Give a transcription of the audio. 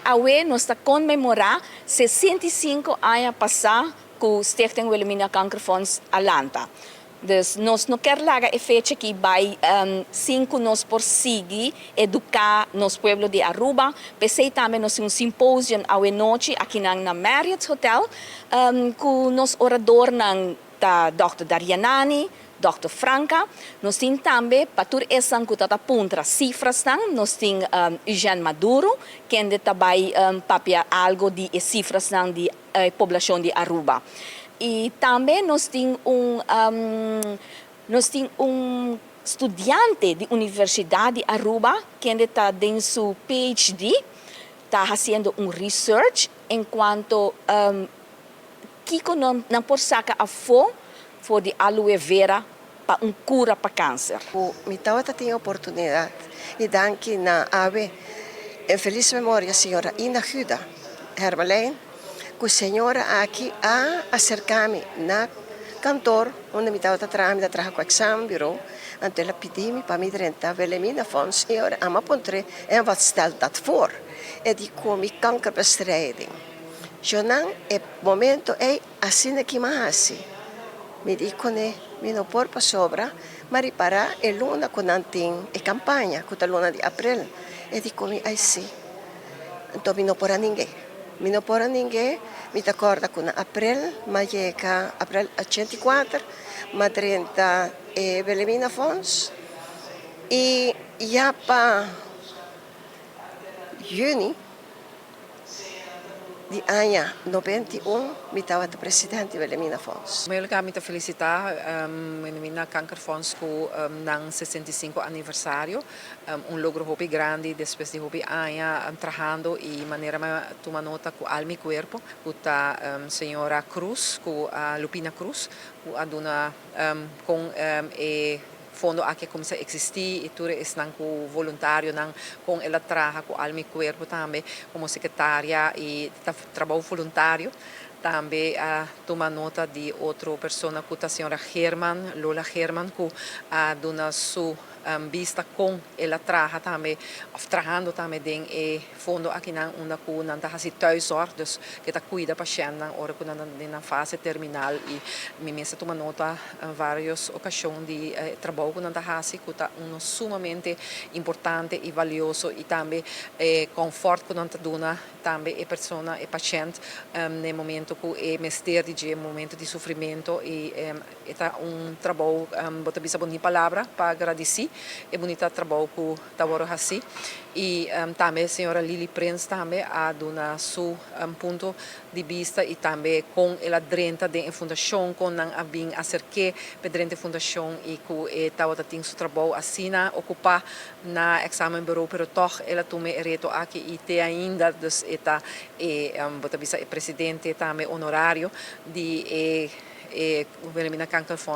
Awe nos ta konmemorá 65 aña pasá ku Stichting Wilhelmina Kankerfonds a lanta. Dus nos no ke laga e fecha aki bai sin ku nos por sigui eduká nos pueblo di Aruba. P'esei tambe nos tin un symposium awe nochi aki na Marriott Hotel ku nos oradornan ta Dr. Darianani, Dr. Franca. Nos tin tambe pa tur esnan ku ta puntra sifranan, nos tin Eugene Maduro, ku ta bai papia algo di sifranan di poblashon di Aruba. I tambe nos tin un studiante di Universidat di Aruba, ku ta den su PhD, ta hasiendo un research en kuanto kiko nan por saka afó for di aloe vera pa un kura pa kanser. Mi tabata tin oportunidat i danki na awe en felis memoria señora Ina Guda Hermelijn, ku señora aki a aserká mi na kantor unda mi tabata traha, mi traha ku examenbureau, anto el a pidi mi pa mi drenta Wilhelmina Fonds, señora, ami a puntr'é: "En wat stelt dat voor?" E di ku mi kankerbestrijding. Jonan e momento ei asina ku m'a hasi. Mi di kuné, mi no por pasobra, m'a ripará e luna ku nan tin e kampaña, ku ta luna di aprel. E di ku mi, ai si. Anto mi no por a ning'é. Mi no por a ning'é, mi ta kòrda ku na aprel, m'a yega aprel 84, m'a drenta Wilhelmina Fonds i ya pa yüni di aña 91 mi tabata presidente di Wilhelmina Fonds. Promé lugá mi ta felisitá Wilhelmina Kankerfonds ku nan 65 aniversario, un logro hopi grandi despues di hopi aña trahando i manera m'a tuma nota ku Almi Kuerpo, ku ta señora Cruz, ku Lupina Cruz, ku a duna kon e fondo aki a kuminsá eksistí i tur esnan ku voluntarionan kon el a traha ku Almi Kuerpo tambe komo sekretaria i trabou voluntario. Tambe a tuma nota di otro persona ku ta señora German, Lola German, ku a duna su bista kon el a traha tambe òf trahando tambe den e fondo akinan unda ku nan ta hasi thuiszorg, dus ku ta kuida pashèntnan ora ku nan ta den fase terminal, i mi mes a tuma nota vários okashon di trabou ku nan ta hasi, ku ta un sumamente importante i valioso, i tambe comfort ku nan ta duna tambe e persona, e pashènt, na momento ku e mester di dje momento di sufrimentu, i ta un trabou, bo ta bisa bon palabra pa gradisí e bunita trabou ku ta wòrdu hasi. I tambe señora Lily Prins tambe a duna su punto di bista i tambe kon el a drenta den fundashon, kon nan a bin aserk'é pa drenta fundashon i ku e tabata tin su trabou asina okupá na examenbureau, pero toch el a tuma e reto aki i te ainda dus e ta e bo ta bisa e presidente tambe honorario di e Wilhelmina Kankerfonds.